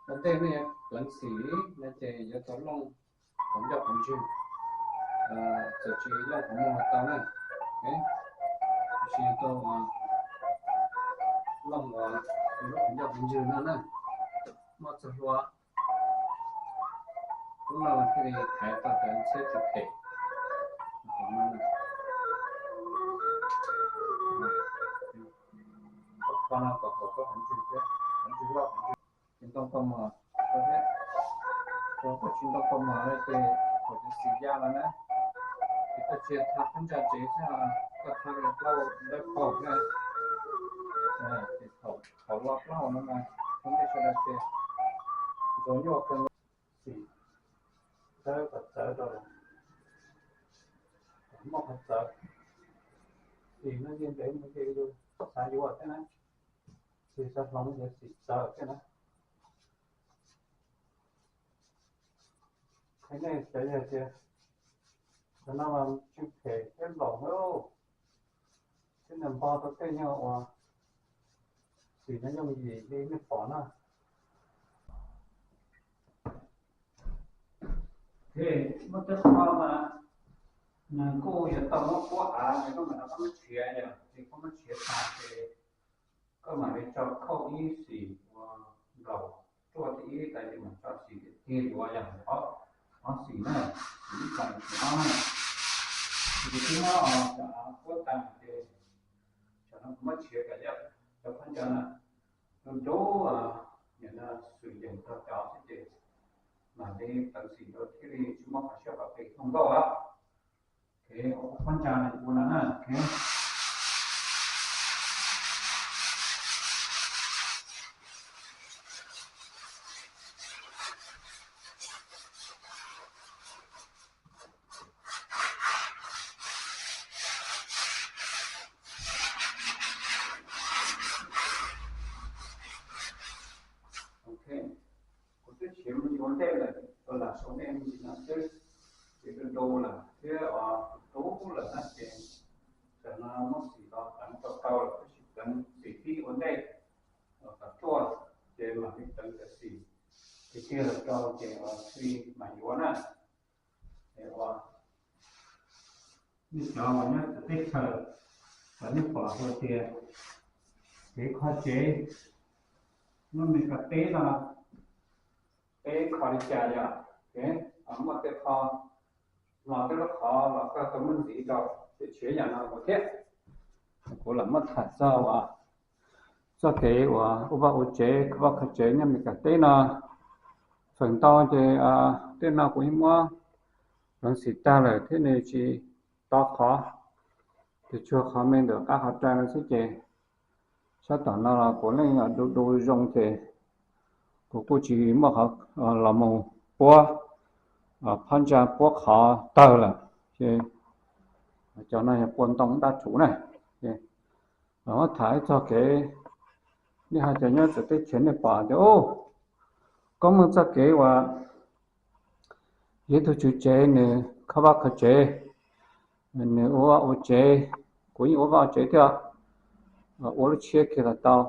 Ua ntej nej pleev xim no ces yuav tau looj qhov ncauj qhov ntswg, txawm tsis looj qhov muag los tau na, tsis tau looj lub qhov ncauj qhov ntswg no na, muaj txoj hlua. Lub no thiaj li thaiv tau cov ntxhiab tsis phem. Kho no kom haum koj qhov ntswg thiab, qhov ntswg loj qhov ntswg, tsis ntoo koj mos thiab. Yog koj tsis ntoo koj mos no ces thaum cov xim ya los na, ces koj tsis tha phab ntsa tsev xwb, koj tha plaub dawb paug thiab. Ces thaum los plaub hau no mas, nej sawv daws ces ntxuav nyuaj kawg. Xim txawv kom txawv rau, muaj qhov txawv. Xim no yeej ntev mus ces yus xav yuav thiab na, xim xav hloov ces xim txawv thiab na. Qhia nej xav yog tias cov no mas tsw phem thiab laus na, thiab nws npog tau tej nyuag uas xim no yooj yim li nej pom na. Ces muaj tej qho mas nws kuj yuav tau muab puab av, ces koj mam rov qab muab tshiav, yog ces koj muab tshiav tag ces koj mam li tso khauj ib xim uas nplaum ruaj thib ib tas ces mam tso xim tiag tiag yuav yog ob xim na, xim ib tag xim ob na. Ces twb muab cov av puab tag ces tsam no kuv muab tshiav kom cov phab ntsa no dub dub, nim no xwm yeem tag cov xwb ces mam li pleev xim rau thiaj li tsis muaj qhov siab qhov qis thooj nkauj os. Ces ua phab ntsa no ua no na. Ok, kuv twb tshiav me ntsis ua ntej lawm, ua lam sau nej me ntsis no xwb, ces du du lawm thiab tus tub lawm na ces tam no muab xim los pleev tau tau lawm, tab sis pleev xim tib ua ntej kom ruaj, ces mam li pleev cov xim tiag tiag los rau ces thiaj li mam yuav na. Es ua nej cov uas nyob txawv teb chaws, kom nej pom hais tias kev kho tsev nyob Meskas teb no peb kho li cas yom, muaj tej qho hlo tej lub qhov los koj tau muab ntxiv rau, ces tshiav yam no mus thiab. Kuv lam muab tham txog uas txoj kev uas ua vaj ua tsev, kho vaj kho tsev nyob Meskas teb no. Feem ntau ces tej no kuv yeej muab pleev xim tag lawm thiab nws tsis to qhov, ces tsuas qhov me ntawm qab qhov rai no xwb ces sab tom no los kuv yeej du du zoo ces kuv kuj tsis muaj qhov los mus puab phab ntsa puab qhov tawg lawm. Ces cov no yog pua ntoo dab rhuv na. Los muab tham ib txog kev, nej ho cov nyob txawv teb chaws nej pom tias, koj muaj txoj kev uas yog ib tug tswv tsev nws kho vaj kho tsev, nws ua vaj ua tsev, kuv yeej ua vaj ua tsev thiab, ua lub tshiab kiag los tau,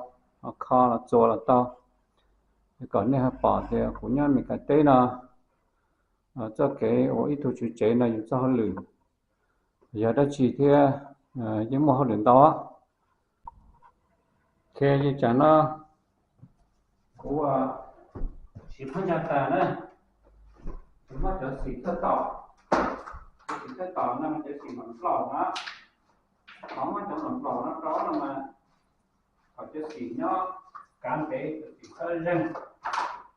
kho los txuas los tau. Kom nej ho pom tias kuv nyob Meskas teb no, txoj kev ua ib tug tswv tsev no yus txoj hauj lwm yog dab tsi thiab, yeej muaj hauj lwm ntau. Ces tsam no kuv siv phab ntsa tas na, kuv muab cov xim thawj tom, cov xim thawb tom no mas cov xim nplaum nplaum na, qhov muab cov nplaum nplaum no rau no mas kom cov xim nyob kav ntev, cov xim txhob zeeg,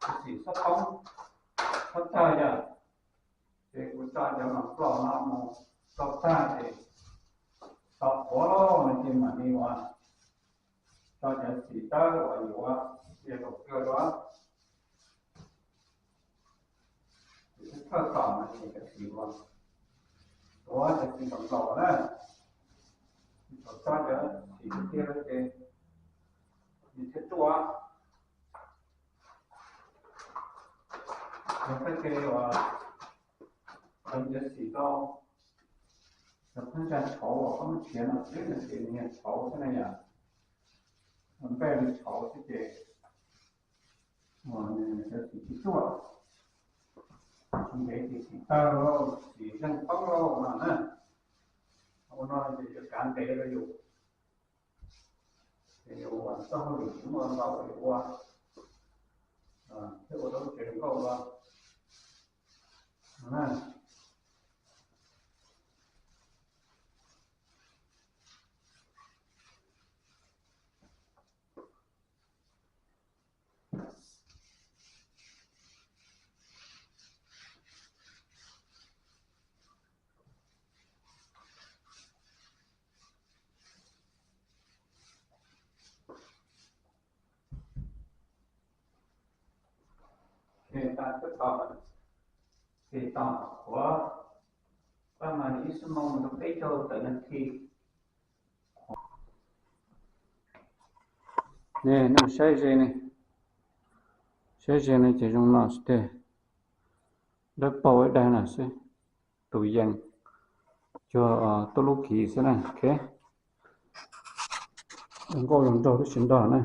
cov xim txhob poob, txhob tawg yom. Ces kuv tso cov nplaum nplaum no mus txog tag ces tso qhuav lawm no ces mam li ua tso cov xim tawb uas yuav cia kaum kawg dua. Ces thawj tom no ces cov xim uas, ua cov xim nplaum nplaum na, thaum tso cov xim tiag tiag ces nws thiaj ruaj. Yog koj ces uas pleev cov xim rau cov phab ntsa tshauv uas koj muab tshiav no xwb no ces nws yog tshauv xwb na yom, npej li tshauv xwb ces Cov txiv tsis tuaj, tsis ntev ces txiv tawg lauj, txiv zeeg poob lauj no na. Ua no ces yuav kav ntev rau yus, ces yus ua txoj hauj lwm tsis muaj ntau yus ua, thiab ua rau lub tsev zoo nkauj los na. Ces tos qhuav, pab mas ib xuab moos rau peb caug tawm nas this. Nej saib ze ne, saib ze ne ces zoo no xwb tiag. Dawb paug ib daig no xwb, tus yees cuag tuaj lub kiv xwb na. Ok, zoo nkauj zoo nraug tib si ntag na.